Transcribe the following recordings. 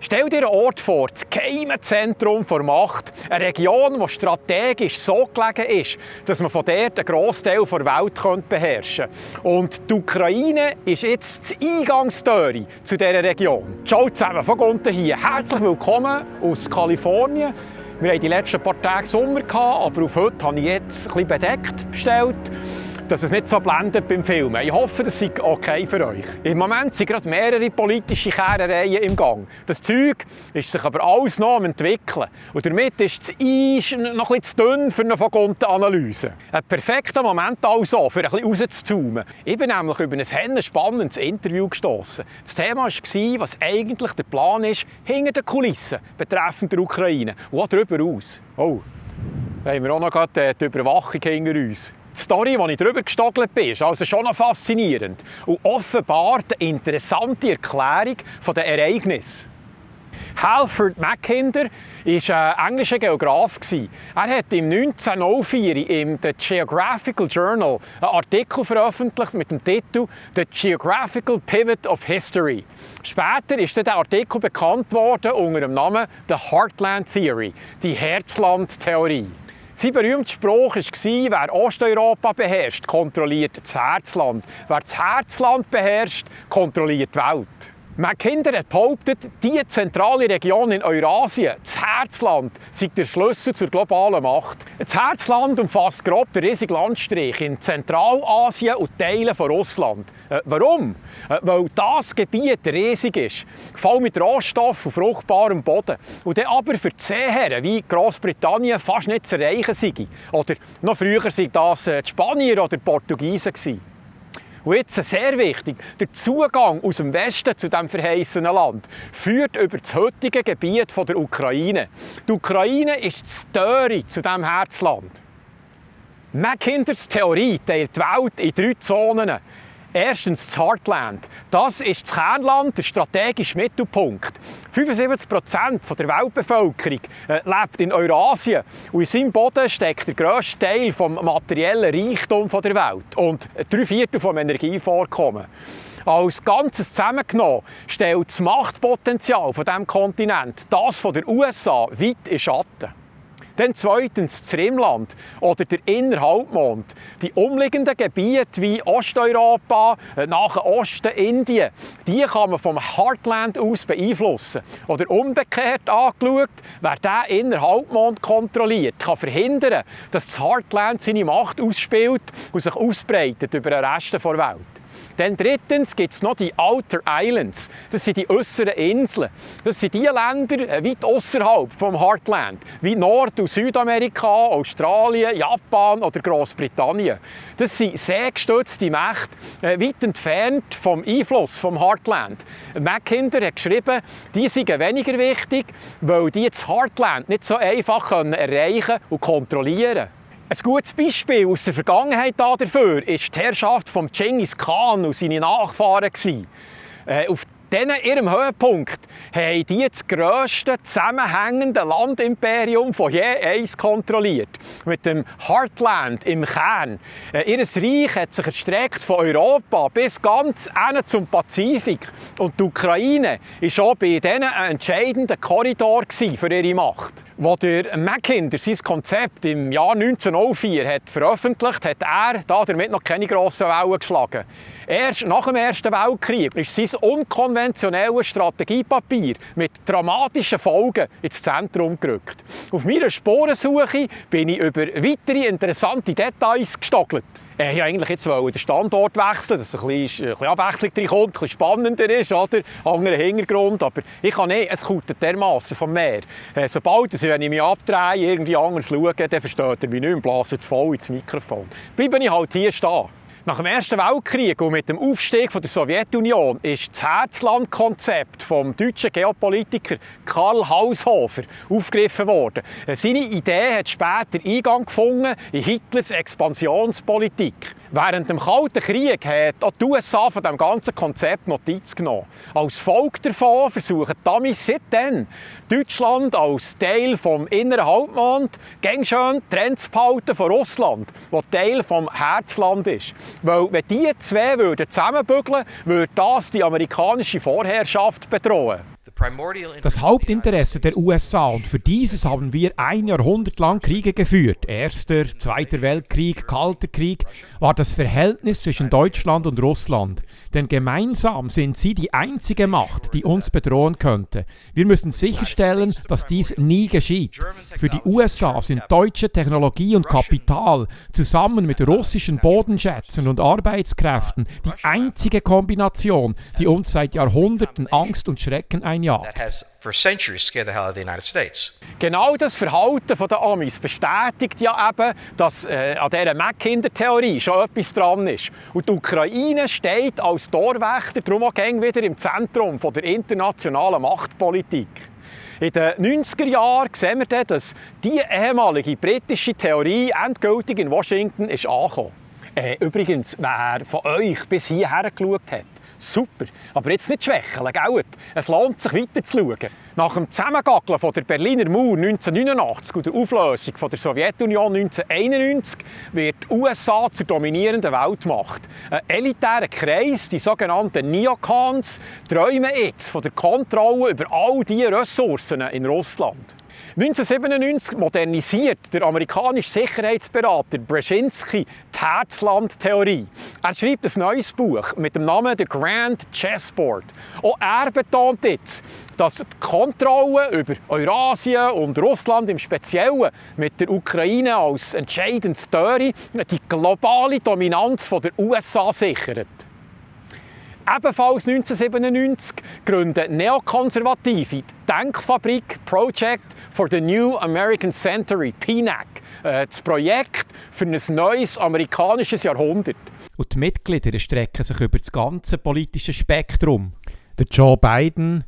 Stell dir einen Ort vor, das geheime Zentrum der Macht, eine Region, die strategisch so gelegen ist, dass man von dort einen Grossteil der Welt beherrschen könnte. Und die Ukraine ist jetzt die Eingangstüre zu dieser Region. Ciao zusammen, von unten hier. Herzlich willkommen aus Kalifornien. Wir hatten die letzten paar Tage Sommer, aber auf heute habe ich jetzt ein bisschen bedeckt bestellt, dass es nicht so blendet beim Filmen. Ich hoffe, das ist okay für euch. Im Moment sind gerade mehrere politische Kehrereien im Gang. Das Zeug ist sich aber alles noch am entwickeln. Und damit ist das Eis noch ein bisschen zu dünn für eine Analyse. Ein perfekter Moment also, für ein bisschen rauszuzoomen. Ich bin nämlich über ein spannendes Interview gestossen. Das Thema war, was eigentlich der Plan ist hinter den Kulissen betreffend der Ukraine. Und auch darüber aus. Oh, da haben wir auch noch gerade die Überwachung hinter uns. Die Story, die ich drüber gestogelt bin, ist also schon noch faszinierend und offenbar eine interessante Erklärung der Ereignisse. Halford Mackinder war ein englischer Geograf. Er hat im 1904 im The Geographical Journal einen Artikel veröffentlicht mit dem Titel «The Geographical Pivot of History». Später ist der Artikel bekannt worden unter dem Namen «The Heartland Theory», die Herzland-Theorie. Sein berühmter Spruch war, wer Osteuropa beherrscht, kontrolliert das Herzland. Wer das Herzland beherrscht, kontrolliert die Welt. Mackinder hat behauptet, diese zentrale Region in Eurasien, das Herzland, sei der Schlüssel zur globalen Macht. Das Herzland umfasst grob den riesigen Landstrich in Zentralasien und Teilen von Russland. Warum? Weil das Gebiet riesig ist, voll mit Rohstoffen und fruchtbarem Boden. Und dann aber für die Seeherren wie Großbritannien fast nicht zu erreichen sei. Oder noch früher waren das die Spanier oder die Portugiesen gewesen. Und jetzt sehr wichtig, der Zugang aus dem Westen zu diesem verheißenen Land führt über das heutige Gebiet der Ukraine. Die Ukraine ist das Türe zu diesem Herzland. Mackinders Theorie teilt die Welt in 3 Zonen. Erstens das Heartland. Das ist das Kernland, der strategische Mittelpunkt. 75% der Weltbevölkerung lebt in Eurasien und in seinem Boden steckt der grösste Teil des materiellen Reichtums der Welt und 3/4 des Energievorkommens. Als Ganzes zusammengenommen stellt das Machtpotenzial dieses Kontinents das von der USA weit in Schatten. Dann zweitens das Rimland oder der Innerhalbmond. Die umliegenden Gebiete wie Osteuropa, nach Osten, Indien, die kann man vom Heartland aus beeinflussen. Oder umgekehrt angeschaut, wer diesen Innerhalbmond kontrolliert, kann verhindern, dass das Heartland seine Macht ausspielt und sich ausbreitet über den Rest der Welt. Dann drittens gibt es noch die Outer Islands. Das sind die äußeren Inseln. Das sind die Länder weit außerhalb vom Heartland, wie Nord- und Südamerika, Australien, Japan oder Großbritannien. Das sind sehr gestützte Mächte, weit entfernt vom Einfluss vom Heartland. Mackinder hat geschrieben, die seien weniger wichtig, weil die das Heartland nicht so einfach erreichen und kontrollieren können. Ein gutes Beispiel aus der Vergangenheit dafür war die Herrschaft von Genghis Khan und seine Nachfahren. Auf ihrem Höhepunkt haben die das grösste zusammenhängende Landimperium von je eins kontrolliert. Mit dem Heartland im Kern. Ihr Reich hat sich erstreckt von Europa bis ganz zum Pazifik. Und die Ukraine war auch bei denen ein entscheidender Korridor für ihre Macht. Als der Mackinder sein Konzept im Jahr 1904 hat veröffentlicht hat, er damit noch keine grossen Wellen geschlagen. Erst nach dem Ersten Weltkrieg ist sein unkonventionelles Strategiepapier mit dramatischen Folgen ins Zentrum gerückt. Auf meiner Spurensuche bin ich über weitere interessante Details gestogelt. Ich wollte eigentlich jetzt den Standort wechseln, dass ein bisschen Abwechslung reinkommt, ein bisschen spannender ist, oder? Anderer Hintergrund, aber ich kann nicht, es kommt dermassen vom Meer. Sobald wenn ich mich abdrehe, irgendwie anders schaue, dann versteht er mich nicht mehr, blase jetzt voll ins Mikrofon. Bleibe ich halt hier stehen. Nach dem Ersten Weltkrieg und mit dem Aufstieg der Sowjetunion ist das Herzland-Konzept vom deutschen Geopolitiker Karl Haushofer aufgegriffen worden. Seine Idee hat später Eingang gefunden in Hitlers Expansionspolitik. Während dem Kalten Krieg hat auch die USA von diesem ganzen Konzept Notiz genommen. Als Folge davon versuchen die Amis seitdem, Deutschland als Teil des inneren Halbmond gäng schön getrennt zu behalten von Russland, das Teil des Herzland ist. Weil wenn diese zwei zusammenbügeln würden, würde das die amerikanische Vorherrschaft bedrohen. The Das Hauptinteresse der USA, und für dieses haben wir ein Jahrhundert lang Kriege geführt, Erster, Zweiter Weltkrieg, Kalter Krieg, war das Verhältnis zwischen Deutschland und Russland. Denn gemeinsam sind sie die einzige Macht, die uns bedrohen könnte. Wir müssen sicherstellen, dass dies nie geschieht. Für die USA sind deutsche Technologie und Kapital zusammen mit russischen Bodenschätzen und Arbeitskräften die einzige Kombination, die uns seit Jahrhunderten Angst und Schrecken einjagt. Genau das Verhalten der Amis bestätigt ja eben, dass an dieser Mackinder-Theorie schon etwas dran ist. Und die Ukraine steht als Torwächter darum auch wieder im Zentrum der internationalen Machtpolitik. In den 90er Jahren sehen wir dann, dass die ehemalige britische Theorie endgültig in Washington ist angekommen. Übrigens, wer von euch bis hierher geschaut hat, super, aber jetzt nicht schwächeln, gell? Es lohnt sich weiter zu schauen. Nach dem Zusammengackeln von der Berliner Mauer 1989 und der Auflösung von der Sowjetunion 1991 wird die USA zur dominierenden Weltmacht. Ein elitärer Kreis, die sogenannten Neocons, träumen jetzt von der Kontrolle über all diese Ressourcen in Russland. 1997 modernisiert der amerikanische Sicherheitsberater Brzezinski die Herzland-Theorie. Er schreibt ein neues Buch mit dem Namen «The Grand Chessboard». Auch er betont jetzt, dass die Kontrolle über Eurasien und Russland im Speziellen mit der Ukraine als entscheidendes Töri die globale Dominanz der USA sichert. Ebenfalls 1997 gründen Neokonservative die Denkfabrik Project for the New American Century, PNAC, das Projekt für ein neues amerikanisches Jahrhundert. Und die Mitglieder strecken sich über das ganze politische Spektrum. Der Joe Biden,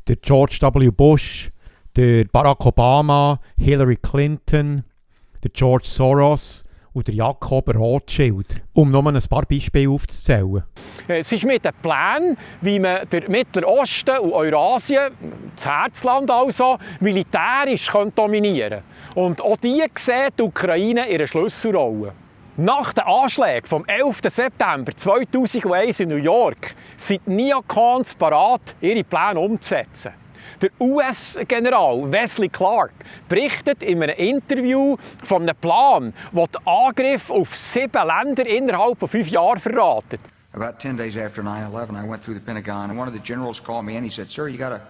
der George W. Bush, der Barack Obama, Hillary Clinton, der George Soros und der Jakob Rothschild, um nur ein paar Beispiele aufzuzählen. Es ist mit den Plänen, wie man den Mittleren Osten und Eurasien, das Herzland also, militärisch dominieren könnte. Und auch die sehen die Ukraine ihre Schlüsselrolle. Nach den Anschlägen vom 11. September 2001 in New York sind die Neocons bereit, ihre Pläne umzusetzen. Der US-General Wesley Clark berichtet in einem Interview von einem Plan, der den Angriff auf 7 Länder innerhalb von 5 Jahren verratet. About 10 days after 9/11, I went through the Pentagon, and one of the generals called me and he said, "Sir, you got to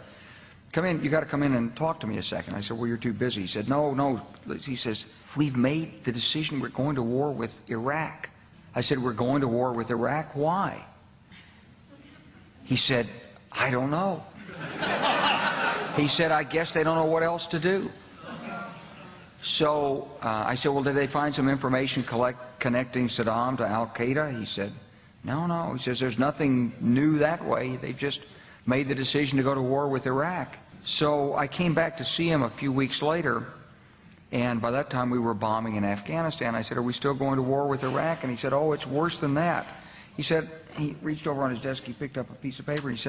come in. You got to come in and talk to me a second." I said, "Well, you're too busy." He said, "No." He says, "We've made the decision. We're going to war with Iraq." I said, "We're going to war with Iraq. Why?" He said, "I don't know." He said, "I guess they don't know what else to do." So I said, "Well, did they find some information connecting Saddam to Al-Qaeda?" He said, No. He says, "There's nothing new that way. They've just made the decision to go to war with Iraq." So I came back to see him a few weeks later, and by that time we were bombing in Afghanistan. I said, "Are we still going to war with Iraq?" And he said, "Oh, it's worse than that." He said, he reached over on his desk, he picked up a piece of paper, and he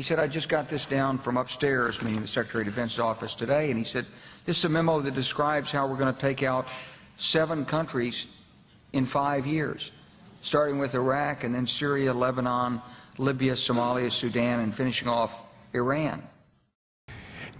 said, I just got this down from upstairs, meaning the Secretary of Defense's office today, and he said, "This is a memo that describes how we're going to take out 7 countries in 5 years, starting with Iraq and then Syria, Lebanon, Libya, Somalia, Sudan, and finishing off Iran."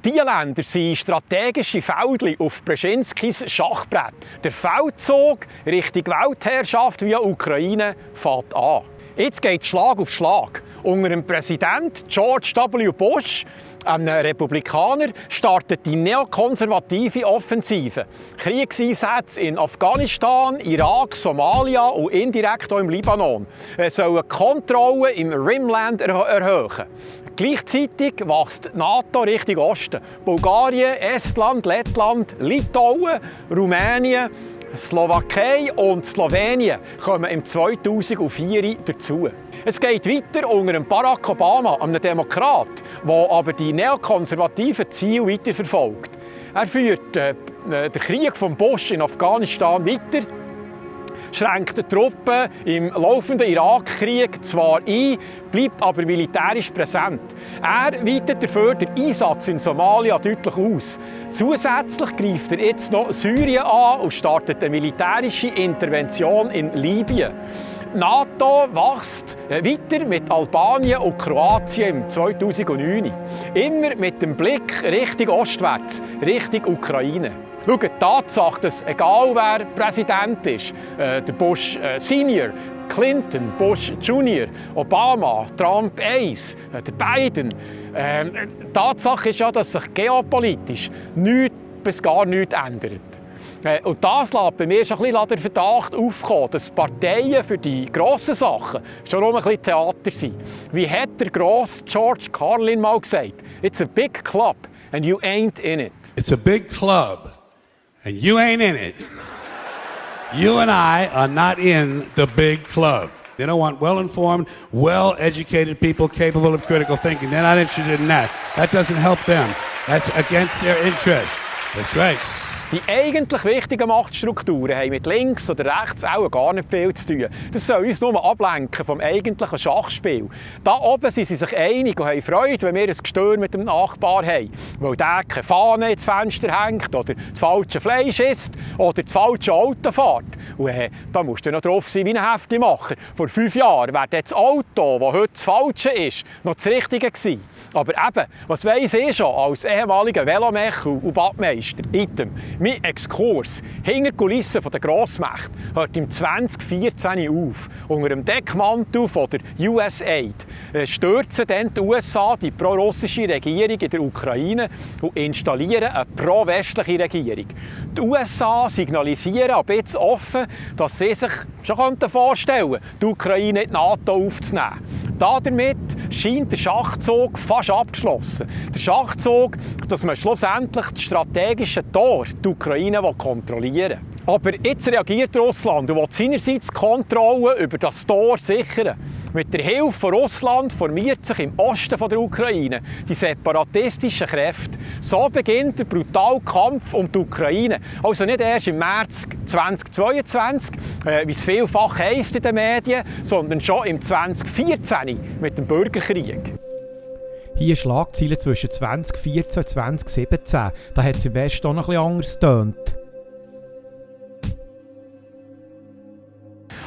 Diese Länder sind strategische Feldchen auf Brzezinskis Schachbrett. Der Feldzug Richtung Weltherrschaft via Ukraine fängt an. Jetzt geht es Schlag auf Schlag. Unter dem Präsident George W. Bush, einem Republikaner, startet die neokonservative Offensive. Kriegseinsätze in Afghanistan, Irak, Somalia und indirekt auch im Libanon sollen die Kontrolle im Rimland erhöhen. Gleichzeitig wächst die NATO Richtung Osten. Bulgarien, Estland, Lettland, Litauen, Rumänien, Slowakei und Slowenien kommen im 2004 dazu. Es geht weiter unter Barack Obama, einem Demokrat, der aber die neokonservativen Ziele weiterverfolgt. Er führt den Krieg von Bush in Afghanistan weiter, schränkt die Truppen im laufenden Irakkrieg zwar ein, bleibt aber militärisch präsent. Er weitet dafür den Einsatz in Somalia deutlich aus. Zusätzlich greift er jetzt noch Syrien an und startet eine militärische Intervention in Libyen. Die NATO wächst weiter mit Albanien und Kroatien im 2009. Immer mit dem Blick Richtung ostwärts, Richtung Ukraine. Schau, die Tatsache, dass egal wer Präsident ist, der Bush Senior, Clinton, Bush Junior, Obama, Trump 1, der Biden. Die Tatsache ist ja, dass sich geopolitisch nichts bis gar nichts ändert. Und das lässt bei mir schon ein bisschen den Verdacht aufkommen, dass Parteien für die grossen Sachen schon nur ein bisschen Theater sind. Wie hat der grosse George Carlin mal gesagt? It's a big club and you ain't in it. It's a big club and you ain't in it. You and I are not in the big club. They don't want well-informed, well-educated people capable of critical thinking. They're not interested in that. That doesn't help them. That's against their interest. That's right. Die eigentlich wichtigen Machtstrukturen haben mit links oder rechts auch gar nicht viel zu tun. Das soll uns nur ablenken vom eigentlichen Schachspiel. Da oben sind sie sich einig und haben Freude, wenn wir ein Gestör mit dem Nachbar haben. Weil der keine Fahne ins Fenster hängt oder das falsche Fleisch isst oder das falsche Auto fährt. Und da musst du noch drauf sein wie ein Heftemacher. Vor 5 Jahren wäre das Auto, das heute das Falsche ist, noch das Richtige gewesen. Aber eben, was weiss ich schon als ehemaliger Velomech und Badmeister? Item. Mein Exkurs hinter die Kulissen der Grossmächte hört im 2014 auf. Unter dem Deckmantel von der USAID stürzen dann die USA die pro-russische Regierung in der Ukraine und installieren eine pro-westliche Regierung. Die USA signalisieren ab jetzt offen, dass sie sich schon vorstellen könnten, die Ukraine in die NATO aufzunehmen. Damit scheint der Schachzug fast abgeschlossen. Der Schachzug, dass man schlussendlich das strategische Tor, die Ukraine, kontrollieren will. Aber jetzt reagiert Russland und will seinerseits die Kontrolle über das Tor sichern. Mit der Hilfe von Russland formiert sich im Osten der Ukraine die separatistischen Kräfte. So beginnt der brutale Kampf um die Ukraine. Also nicht erst im März 2022, wie es vielfach heisst in den Medien, sondern schon im 2014 mit dem Bürgerkrieg. Hier Schlagzeilen zwischen 2014 und 2017. Da hat es im Westen auch noch etwas anders getönt.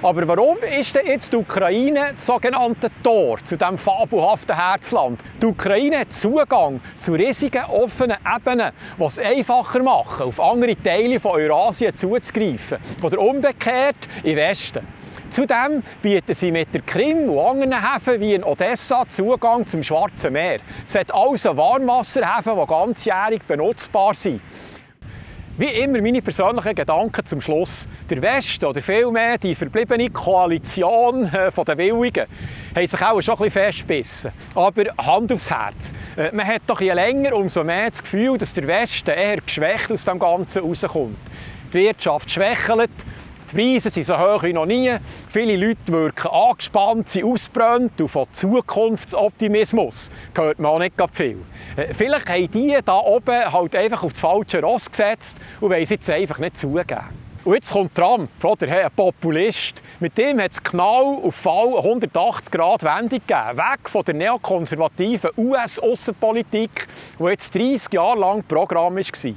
Aber warum ist denn jetzt die Ukraine das sogenannte Tor zu diesem fabelhaften Herzland? Die Ukraine hat Zugang zu riesigen, offenen Ebenen, die es einfacher machen, auf andere Teile von Eurasien zuzugreifen. Oder umgekehrt in den Westen. Zudem bieten sie mit der Krim und anderen Häfen wie in Odessa Zugang zum Schwarzen Meer. Es hat also Warmwasserhäfen, die ganzjährig benutzbar sind. Wie immer meine persönlichen Gedanken zum Schluss. Der Westen oder vielmehr die verbliebene Koalition der Willigen haben sich auch schon ein bisschen festgebissen. Aber Hand aufs Herz. Man hat doch je länger umso mehr das Gefühl, dass der Westen eher geschwächt aus dem Ganzen rauskommt. Die Wirtschaft schwächelt. Die Preise sind so hoch wie noch nie. Viele Leute wirken angespannt, sind ausgebrannt und von Zukunftsoptimismus hört man auch nicht viel. Vielleicht haben die da oben halt einfach auf das falsche Ross gesetzt und wollen es jetzt einfach nicht zugeben. Und jetzt kommt Trump, oder? Ein Populist. Mit dem hat es genau auf Fall 180-Grad-Wendung gegeben. Weg von der neokonservativen US-Aussenpolitik, die jetzt 30 Jahre lang Programm war.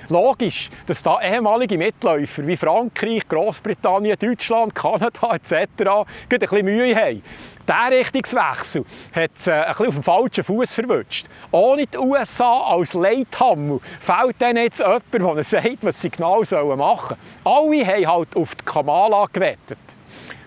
Logisch, dass da ehemalige Mitläufer wie Frankreich, Großbritannien, Deutschland, Kanada etc. ein bisschen Mühe haben. Dieser Richtungswechsel hat es ein bisschen auf dem falschen Fuß verwünscht. Ohne die USA als Leithammel fehlt dann jetzt jemand, der ihnen sagt, was sie genau machen sollen. Alle haben halt auf die Kamala gewettet.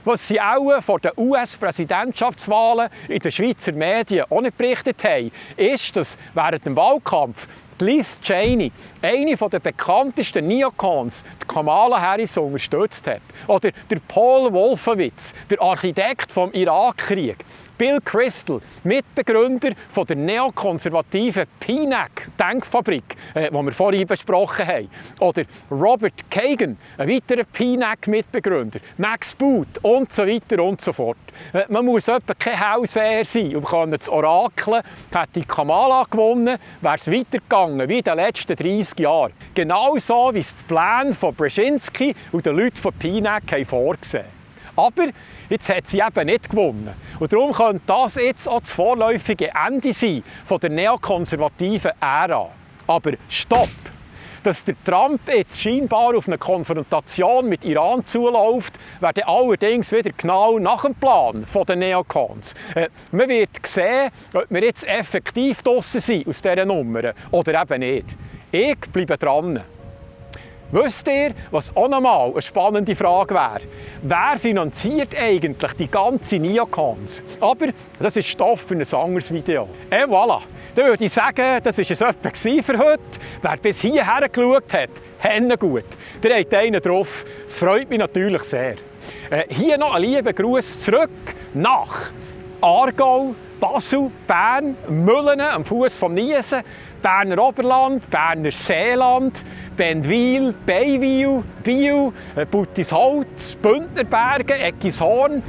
Was sie auch vor den US-Präsidentschaftswahlen in den Schweizer Medien auch nicht berichtet haben, ist, dass während dem Wahlkampf Liz Cheney, eine der bekanntesten Neocons, die Kamala Harris unterstützt hat. Oder der Paul Wolfowitz, der Architekt vom Irakkrieg. Bill Kristol, Mitbegründer von der neokonservativen PNAC-Denkfabrik, die wir vorhin besprochen haben. Oder Robert Kagan, ein weiterer PNAC-Mitbegründer. Max Boot und so weiter und so fort. Man muss etwa kein Hellseher sein, um zu orakeln. Hätte Kamala gewonnen, wäre es weitergegangen wie in den letzten 30 Jahren. Genauso wie es die Pläne von Brzezinski und den Leuten von PNAC vorgesehen haben. Aber jetzt hat sie eben nicht gewonnen. Und darum könnte das jetzt auch das vorläufige Ende sein von der neokonservativen Ära. Aber stopp! Dass der Trump jetzt scheinbar auf eine Konfrontation mit Iran zuläuft, wäre allerdings wieder genau nach dem Plan der Neocons. Man wird sehen, ob wir jetzt effektiv draussen sind aus dieser Nummer oder eben nicht. Ich bleibe dran. Wisst ihr, was auch nochmal eine spannende Frage wäre? Wer finanziert eigentlich die ganzen Neocons? Aber das ist Stoff für ein anderes Video. Et voilà! Dann würde ich sagen, das war es etwa für heute. Wer bis hierher geschaut hat, hände gut. Der hat einen drauf. Das freut mich natürlich sehr. Hier noch einen lieben Gruß zurück nach Aargau, Basel, Bern, Müllenen am Fuß vom Niesen, Berner Oberland, Berner Seeland, Benwil, Beiwil, Biel, Buttisholz, Bündnerbergen, Eckishorn,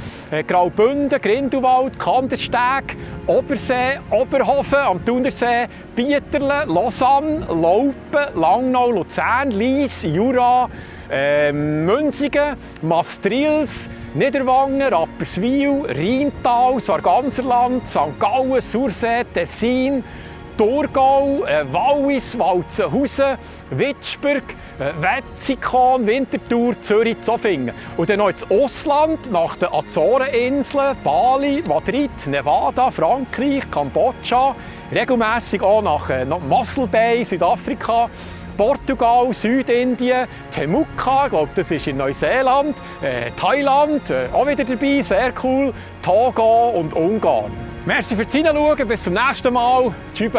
Graubünden, Grindelwald, Kandersteg, Obersee, Oberhofen am Thunersee, Bieterle, Lausanne, Laupen, Langnau, Luzern, Lies, Jura, Münzigen, Maastrichts, Niederwangen, Rapperswil, Rheintal, Sarganserland, St. Gallen, Sursee, Tessin, Thurgau, Wallis, Walzenhausen, Witzburg, Wetzikon, Winterthur, Zürich, Zofingen. Und dann noch ins Ausland, nach den Azoreninseln, Bali, Madrid, Nevada, Frankreich, Kambodscha, regelmässig auch nach Mossel Bay, Südafrika, Portugal, Südindien, Temuka, ich glaube, das ist in Neuseeland, Thailand, auch wieder dabei, sehr cool, Togo und Ungarn. Merci fürs Hineinschauen, bis zum nächsten Mal. Tschüss.